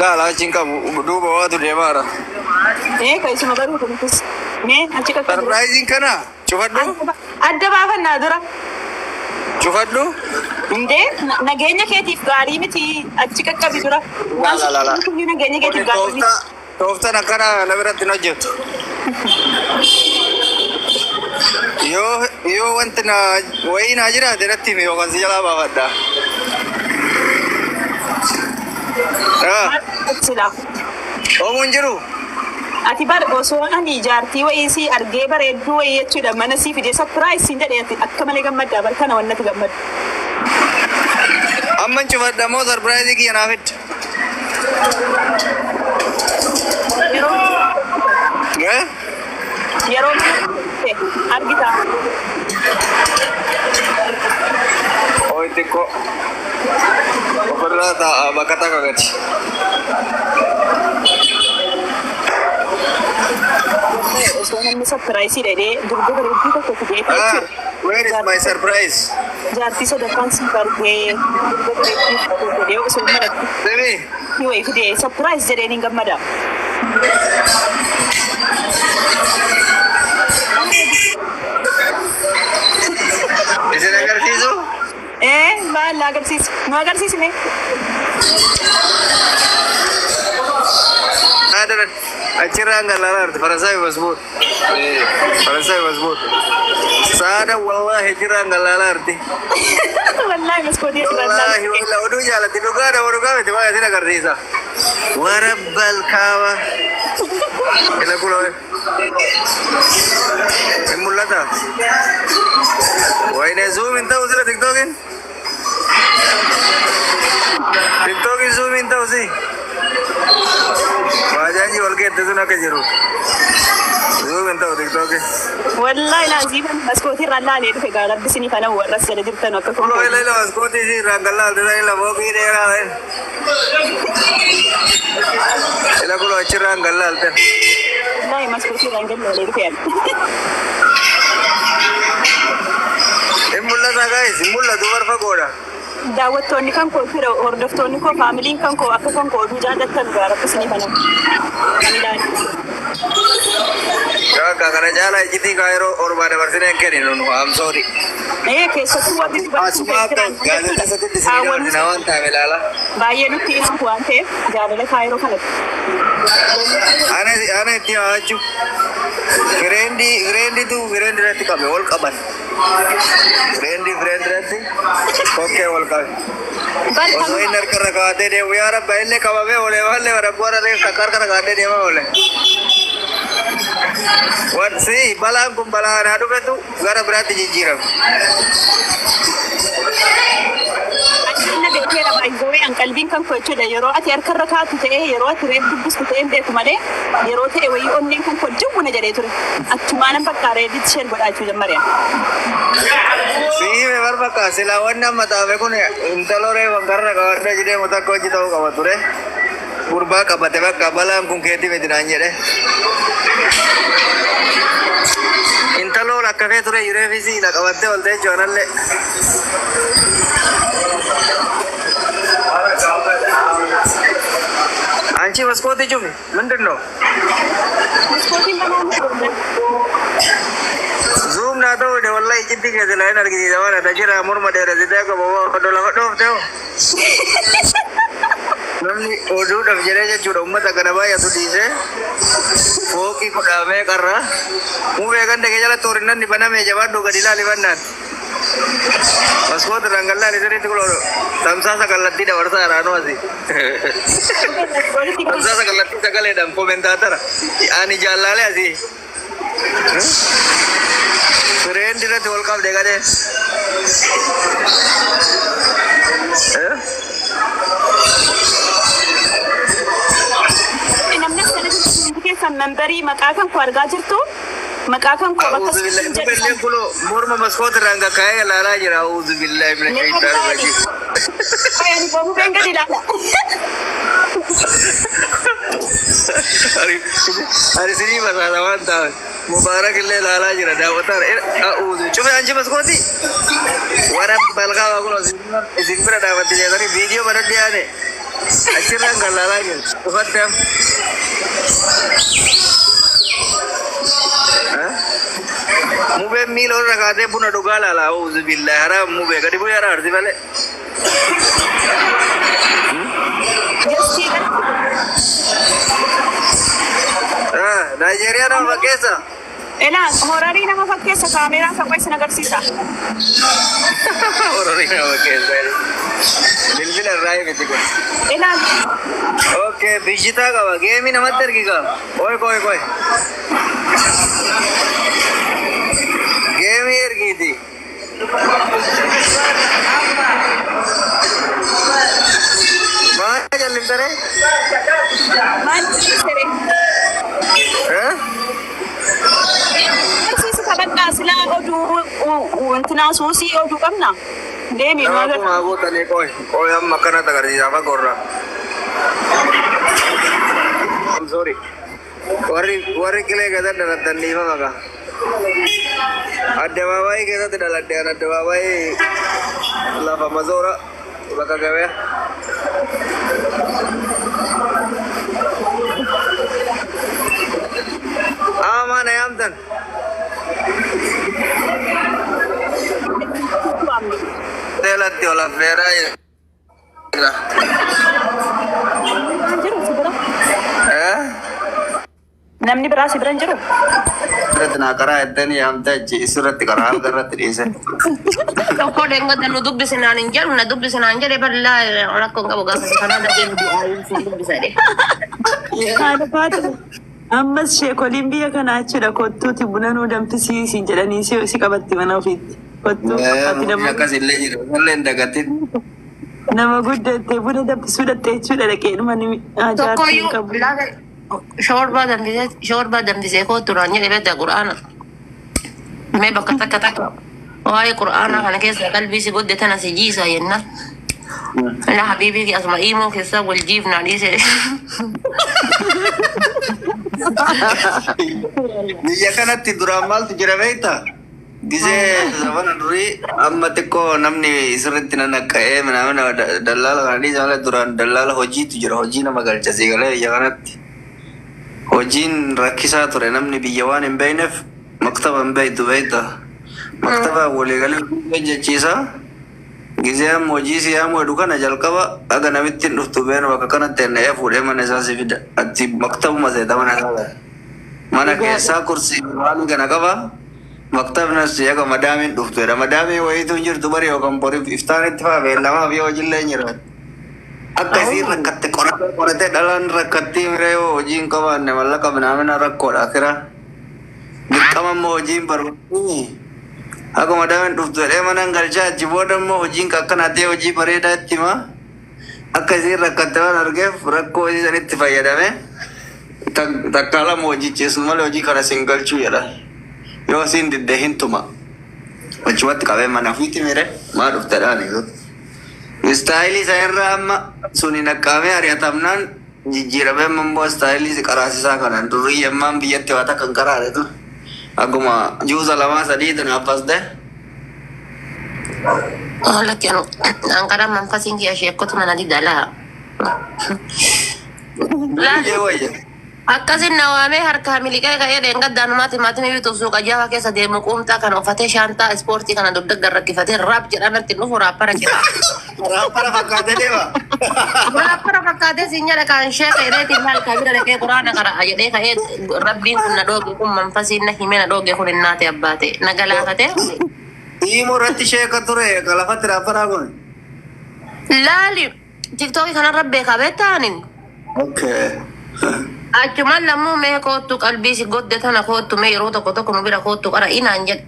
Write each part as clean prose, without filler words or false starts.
Laala achi hin qabu duuba waatu deemaara. Ee ka isuma garuu kunis. Mee achi qaqqabu. Sarpiraayiziin kana cufadhu Adda baafannaa dura. cufadhu. Indee nageenya keetiif gaarii miti achi qaqqabi dura. La la la la. Nageenya keetiif gaarii miti. Tooftaa tooftaan akkana na biratti hin hojjetu. Yoo wanti na wayii naa jiraate natti himi yookaan si jalaa baafadha. Ah, Sila. Oomuun jiru. Ati bar osoo ani jaartii wayii si argee bareedduu wayii jechuudha mana sii fidee surprise siin jedhee ati akka malee gammaddaa bar kana wannati gammaddu. Amman cufadha moo sarpiraayizii kiyya naa fidda? Yeroo Eh? Yeroo mana dhufte argita. Oi xiqqoo. Ofirraa taa'a bakka takka gadi. Osoo namni surprise jedhee durba bareedduu tokko fidee Ah, jechuudha. where is my surprise? Jaartii sadaffaan siif argee durba bareedduu tokko fidee osoo manatti Simi, wayii fidee surprise jedheen hin gammada. Isin agarsiisu? Ee maal na agarsiisi? Nu agarsiisi mee? Adaran achirraan galaalaa jirti Faransaay masbuut. Faransaay masbuut. Saada wallahi achirraan galaalaa jirti. Wallaahi maskootii asirraa Wallahi wallahi oduu jaalatti dhugaadha dhugaa miti waa isin agarsiisa. Warabbal kaaba. Ila kuloo. Hin mul'ata. Wayne zoom hin ta'u sila tiktookin. Tiktookin zoom hin ta'u si. Baajaajii wal geette sun akka jiru. Zoom hin ta'u tiktookin. Wallaahi laaziifan maskootii irraa laalee dhufe gaa rabbi isinii kana warras jala jirtan akka Kuloo ila ila maskootii si irraan gallaalte san ila fooqii dheeraa ta'e. Ila kuloo achirraan gallaalte. Wallaahi maskootii irraan gallaalee dhufe ani. Hin mul'ata guys, hin mul'atu bar fagoodha. Daawwattoonni kan koo jira, hordoftoonni koo, faamiliin kan koo akka kan koo oduu jaallattan gaa rabbi isinii kana. Ani ilaali. Akka kana caalaa iccitii kaayiroo ormaa dabarsinee hin kenninu nu. I'm sorry. Ee keessattuu warri dubartii Asuma akka jiran gaazexaa sadiitti isinii Haawwan dabarsina waan ta'eef ilaala. Baay'ee nutti himamu waan ta'eef jaalala kaayiroo kanatti. Ana itti haachuu. Friendii frienditu friendii irratti qabe wal qaban. Friendii friendii irratti kokkee wal qabe. Osoo inni harka irra kaa'atee deemu yaa rabba inni qabamee oole maallee rabboo irra reef takka harka irra kaa'atee deemaa oole. Wan si balaan kun balaa anaa dhufetu gara biraatti jijjiirame. Ani na beekeera baay'ee an qalbiin kan koo jechuudha yeroo ati harka irra kaatu ta'ee yeroo ati reef dubbistu ta'ee hin beeku malee yeroo ta'e wayii onneen kan koo jawwuna jedhee ture. Achumaanan bakka reebitti share godhaachuu jammare. Si hime bar bakka silaa wanni amma xaafe kun intaloo reefan karra qabadhee jedhee takka hojii ta'uu qaba ture. Gurbaa qabate bakka balaan kun keetii miti naan jedhe. Intaloon akka fee ture reefisi na qabattee olte jechuun. አንቺ መስኮት ጩፊ ምንድን ነው? Maskootiin banaa miti wallan. Zoom naa ta'uu de wallahi iccitti keessa laayin argisiisa waan ata jira morma dheeressitee akka bobaa odoo lafa dhoofte hoo. Namni oduudhaaf jedhee jechuudha uummata kana baay'atu dhiisee fooqii kudhaa meeqarraa mubee ganda kee jalatti horinnanni banamee jabaadhu gadi ilaali bannaan. Maskoota irraan gallaali sirriitti kun tamsaasa kallattii dabarsaa raanuu asii. Tamsaasa kallattii sagaleedhaan koomentaatara. Ani jaallaalee asii. Friend irratti wal qabde gadee. Eh? Namni as jala jirtu hundi keessan memberii maqaa kan koo argaa jirtu maqaa kan koo bakka أعوذ بالله mubelleen kunoo morma maskoota irraan kakkaa'ee ilaalaa jira. أعوذ بالله من الشيطان الرجيم. Ani mubeen gadi ilaala. Ani sinii basaasa waan ta'eef Mubaarak illee ilaalaa jira daawwataa. أعوذ cufe anchi maskootii. Wara balqaa kun isin bira dhaabatti jedhanii viidiyoo banadhu yaane. Achirraan kan laalaa jiru. Ufatte amma. Mubeen miila irra kaatee buna dhugaa laala. Auzu billahi haraam mubee gadi bu'ee hara arsi malee. Naayijeeriyaa nama fakkeessa. Elaa horarii nama fakkeessa kaameeraa kan isin agarsiisa. Horarii nama fakkeessa. Bilbila irraa miti kun. Elaa Okay, bishitaa qaba. Geemii namatti ergi qaba. Qoy qoy qoy. Geemii ergiiti. Maal jalliftare? Maal sere? Eh? Agarsiisu kabadhaa silaa oduu wantinaa suusii oduu qabna. Deemi nu Nama agarsiisa. kumaa guutanii qoy. Qoy amma akkanatti agarsiisa fagorra. I'm sorry. Warri qilee keessatti dhalattan dhiifama kaa. Addabaabaayii keessatti dhaladhe an addabaabaayii lafa mazoora bakka gabaa. Ama na yaamtan. Teelatti ol affeeraa jira. Jiru si bira. Eh? Namni biraa si bira hin jiru. Irratti naa karaa eddanii yaamte achi isirratti karaa halka irratti dhiise. Tokko deengada nu dubbisinaan hin jedhu na dubbisinaan jedhe bal'aa rakkoon qabu gaafa kanaa dafee nu du'aa hin dubbisa jedhe. Haadha Faatu, ammas sheekoliin biyya kanaa jechuudha kottuuti buna nuu danfisii siin jedhanii si qabatti mana ofiitti. Kottuu ati nama Akkas illee jira. Illee hin dagatin. Nama guddatte buna danfisuu dhatte jechuudha dhaqee dhuma ni jaartii hin Tokkoyyuu qabu. Laata shoorbaa danfisee kootu naan jedhe beektaa qura'aana. Mee bakka takka takka waa'ee qura'aanaa kana keessa qalbii si godde tana si jiisa jenna. La habiibii asuma iimoo keessaa wal jiifnaa dhiise. Biyya kanatti duraan maaltu jira beektaa? Gisee zamana durii amma xiqqoo namni sirriitti nanaqqa'ee minamina dallaala kana dhiisa malee duraan dallaala hojiitu jira. Hojii nama galcha sii galee biyya kanatti. Hojiin rakkisaa ture namni biyya waan hin beekneef maktaba hin beektu beektaa. Maktaba waliigalee hojjechiisaa. Gisee amma hojii si yaamu hedhu kana jalqaba aga namitti hin dhuftu beenu bakka kanatti enna'ee fuudhee mana isaa si fida. Ati maktabuma seeta mana isaa gara. Mana keessaa kursii waan kana qaba. Maktabnas eega madaamiin dhuftu jedha. Madaamii wayiitu hin jirtu bari yookaan boriif iftaanitti fa'aa beellamaaf yoo hojiillee hin jiraatu. Akka isiin rakkatte qoratee qoratee dhalaan rakkattii mira yoo hojii hin qabaanne mallaqa minaamina rakkoodha akira. Dirqama immoo hojiin barbaadu. Akka madaamiin dhuftu jedhee mana hin galchaa achi booda immoo hojiin akkana ta'e hojii bareedaa itti himaa. Akka isiin rakkatte waan argeef rakkoo hojii sanitti fayyadame takkaa lama hojicheessu malee hojii kana siin galchuu jedha. Yoo isiin didde hin tuma. Achumatti qabee mana ofiitti mire maa dhufte dhaani. Istaayilii isa irraa amma suni naqqaamee ari'atamnaan jijjiiramee amma immoo istaayilii qaraasisaa kanaan durii yemmaan biyyatti waa takka hin qaraaretu. Akkuma juusa lamaa sadii tanaaf fasde. Lakki anu an karaa manfasiin kiyya sheekkotu mana didalaa. Biyyee wayya. Akkasin na waamee harkaa miliqee ka'ee dheengaddaa timaatimii bituuf suuqa jaha keessa deemu quumxaa kana uffatee shaantaa ispoortii kana dugda garrakkifatee raap jedhaa natti dhufu raappara jira. Raappara fakkaatee deema. Raappara fakkaatee siin jedha kan sheeka jedheetiin maal kabira dhaqee quraana qara'a jedhee ka'ee rabbiin kun na dhooge kun manfasiin na himee na dhooge kun hin naate abbaate na galaafatee. Dhiimuu irratti sheeka ture ka lafatti raapparaa kun. Laali tiktookii kanarra beekaa beektaanin. Okay. Achumaan lammuu mee koottu qalbii si godde tana koottu mee yeroo tokko tokko nu bira koottu qara inaan jedhe.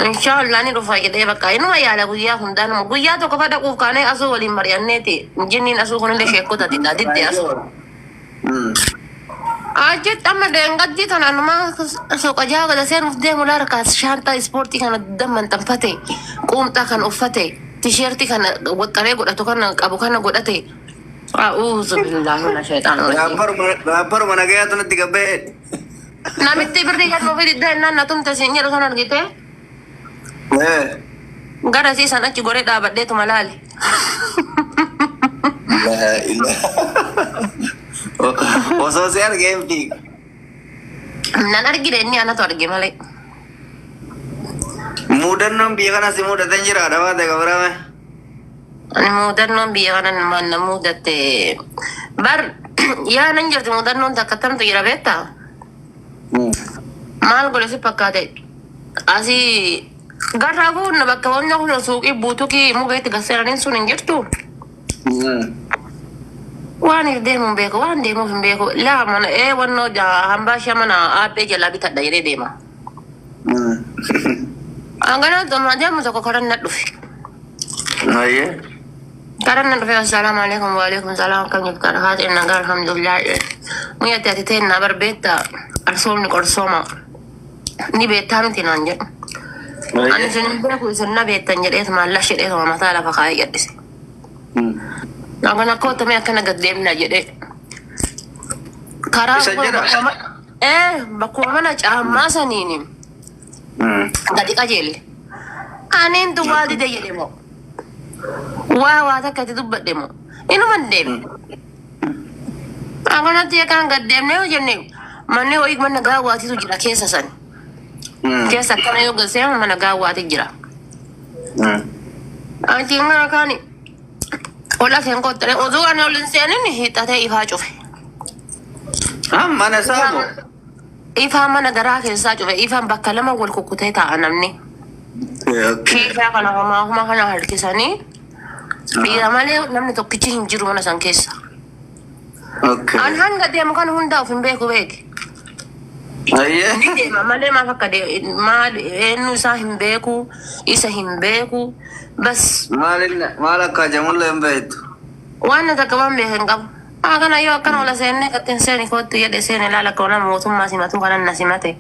Inshaallah ni dhufa jedhee bakka inuma yaala guyyaa hundaanuma guyyaa tokko fa dhaquuf kaanee asuu waliin mari'anneeti jinniin asuu kunillee sheekota didda didde asuu. Achitti amma deengaddii kana anuma suuqa jaha gada seenuuf deemu laarkaas shaantaa ispoortii kana dammanxanfate quumxaa kan uffate tisheertii kana waxxaree godhatu kana qabu kana godhate. A'uuzu billaahi mina shayxaani rajiim. Raapparuma nagayaa natti gabbee. Namitti birrii kennuufi didda innaan na tumte siin jedhu san argite. Gara siisan achi goree dhaabadheetuma laali. Osoo si argee hin fiigu. Nan argine inni anatu arge malee. Mudannoon biyya kana si mudatan jira dhabaate gabarame. Ani mudannoon biyya kana namaan na mudatte. Bar yaa nan jirti mudannoon takka tamtu jira beektaa? Maal godhe si fakkaate? Asii garraa kun bakka wanni kun suuqii buutukii mukeetti gasseeraniin sun hin jirtu. Waan hin deemu hin beeku, waan deemuuf hin beeku. Laa mana ee wannoo hambaa mana aabbee jalaa bitadha jedhee deema. Hangana dhuma deemu tokko karan na dhufe. Ayyee. Karan na dhufe, assalaamu alaikum, wa alaikum salaam, akkam jirtan, haati nagaa, alhamdulillah. Muyyatti ati ta'e na barbeetta arsoomni qorsooma. Ni beektaa miti naan jedhu. Ani isin hin beeku, isin na beektan jedheetuma lash jedheetuma mataa lafa kaa'ee jedhise. Hangana kootamee akkana gad deemna jedhee. Karaa Isa jedha? Bakkuma mana caammaa saniini gadi qajeelle. Aniin duwwaa dide jedhe moo. Waa takka itti dubbadhe moo. Inuma hin deemne. Akkanatti akkaan gad deemnee yoo jenne manni wayii mana gaawwaatitu jira keessa san. Keessa akkana yoo gad seenu mana gaawwaati jira. Achiin gara kaani ol aseen kottare osoo ani ol hin seenin hiixatee ifaa cufe. Mana isaa moo? Ifaa mana garaa keessaa cufe. Ifaan bakka lama wal kukkutee taa'a namni. Shiishaa kana homaa homaa kana harkisanii dhiira malee namni tokkichi hin jiru mana san keessa. An hanga deemu kan hundaa of hin beeku beeki. Ayyee. Ni deema malee maaf akka maal eenyu isaa hin beeku, isa hin beeku, bas. Maal akka ajamullee hin beektu. Waan na takka waan beekan qabu. Haa kana yoo akkana ola seennee kattiin seeni kootti jedhe seene ilaala akka ona mootummaa simatu kanan na simate.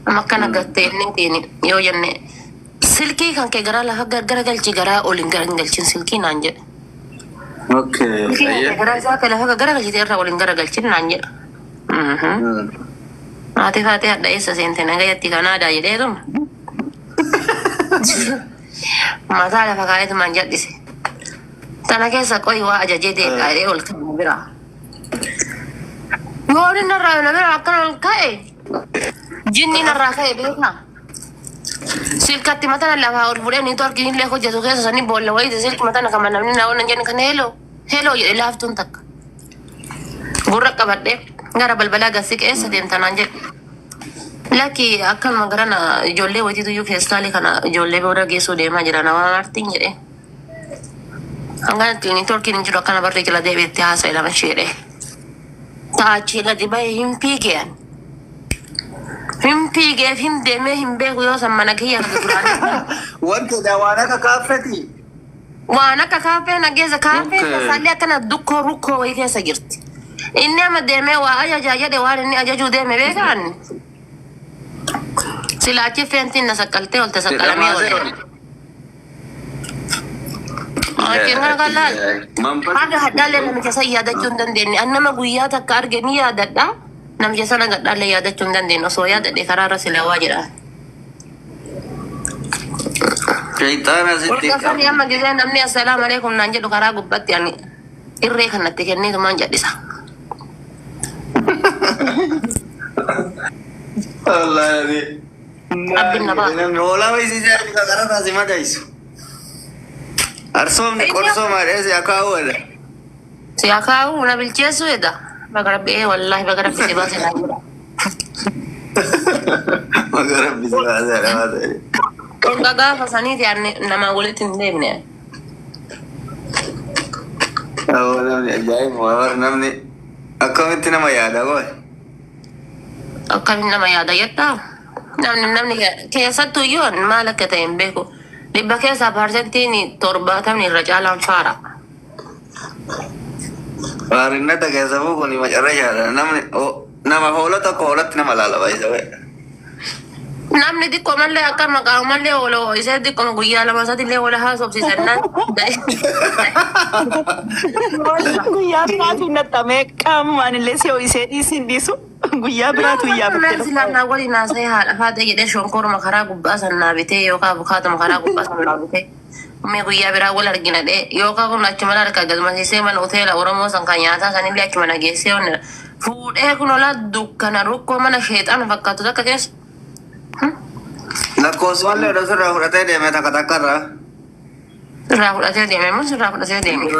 Amma akkana gatteenneetiin yoo jenne silkii kan kee garaa lafa gara galchi, garaa ol hin gara hin galchin silkii naan jedhe. Silkii kan kee garaa isaa akka lafa gara galchite irraa ol hin gara galchin naan jedha. Haati faatee hadha eessa seente nagayatti Kanaadaa jedheetuma. Mataa lafa kaa'eetumaan jal'ise. Tana keessa qoyi waa ajajee deeqaa jedhee ol ka'e bira. Yoo inni narraa na bira akkana ol ka'e jinni narraa ka'e beekaa. Silkatti matana lafaa ol fuudhee niitoorkiin illee hojjetu keessa sanii boolla wayiiti silki matana kama namni na oolan jenne kan hello hello jedhe laaftuun takka. Gurra qabadhee gara balbalaa gad siqee eessa deemta naan jedhe. Lakki akkanuma garana ijoollee wayitiitu iyyuu feestaalii kana ijoollee booda geessuu deemaa jira nama martiin jedhe. Hanganatti niitoorkiin hin jiru akkana barree jala deebi'etti haasa'e lama ishee jedhe. Taachii gadi bahee hin fiigee ani. Hin fiigeef hin deemee hin beeku yoo san mana kiyya duraan. Wanti waan akka kaaffeti. Waan akka kaaffee na geessa kaaffee keessaallee akkana dukkoo rukkoo wayii keessa jirti. Inni amma deemee waa ajajaa jedhe, waan inni ajajuu deeme beekaan. Sila achi feentiin na saqqaltee ol tasaqqalamee oole. Achiin kana kan laal. Haga hadhaallee namicha san yaadachuu hin dandeenye. An nama guyyaa takka arge ni yaadadha. Namicha sana gadhaallee yaadachuu hin dandeenye. Osoo yaadadhe karaarra sila waa jedha. Shayxaana sitti Hordofanii amma gisee namni assalaamu alaikum naan jedhu karaa gubbatti ani irree kanatti kenneetumaan jedhisa. Wallaahi. Abbiin na baasa. Namni hoolaa wayiisiisee harka karaa si madaysu. Arsoomni qorsoo maadhee si akaawwadha. Si akaa'u na bilcheessuu edha. Baga rabbi ee wallaahi baga rabbi si baase naan jedha. Baga rabbi si baaseedha baasee. Erga gaafa saniiti ani namaa walitti hin deemne. Awwa namni ajaa'iba warra namni akkamitti nama yaada qoy. Akkamiin nama yaada jettaa? Namni keessattuu iyyuu ani maal akka ta'e hin beeku. 100 keessaa 70% irra caalaan faara. Faarinnata keessa kun macarrashaadha. Namni nama hoola tokko hoolatti nama laala baay'isa. Namni xiqqoo mallee akka maqaa mallee oola isee xiqqoo guyyaa lama sadillee wala haasofsiisan naan. Guyyaa biraatu naxxamee qaamumaan illee si ho'isee dhiisin dhiisu guyyaa biraatu iyyaafattee dhufa. Silaa naa waliin haasa'ee haadha faatee jedhee shonkoruma karaa gubbaa san naa bitee yookaan abukaatuma karaa gubbaa san naa bitee. Mee guyyaa biraa wal argina dhee yookaan kun achuma harka galmasiisee mana hoteela Oromoo san kan nyaataa sanillee achuma nageessee onnira. Fuudhee kun olaa dukkana rukkoo mana sheexana fakkaatu takka keessa. Lakkoofsumallee odoo sirraa fudhatee deeme takka takka irraa. Sirraa fudhatee deeme moo sirraa fudhatee deeme?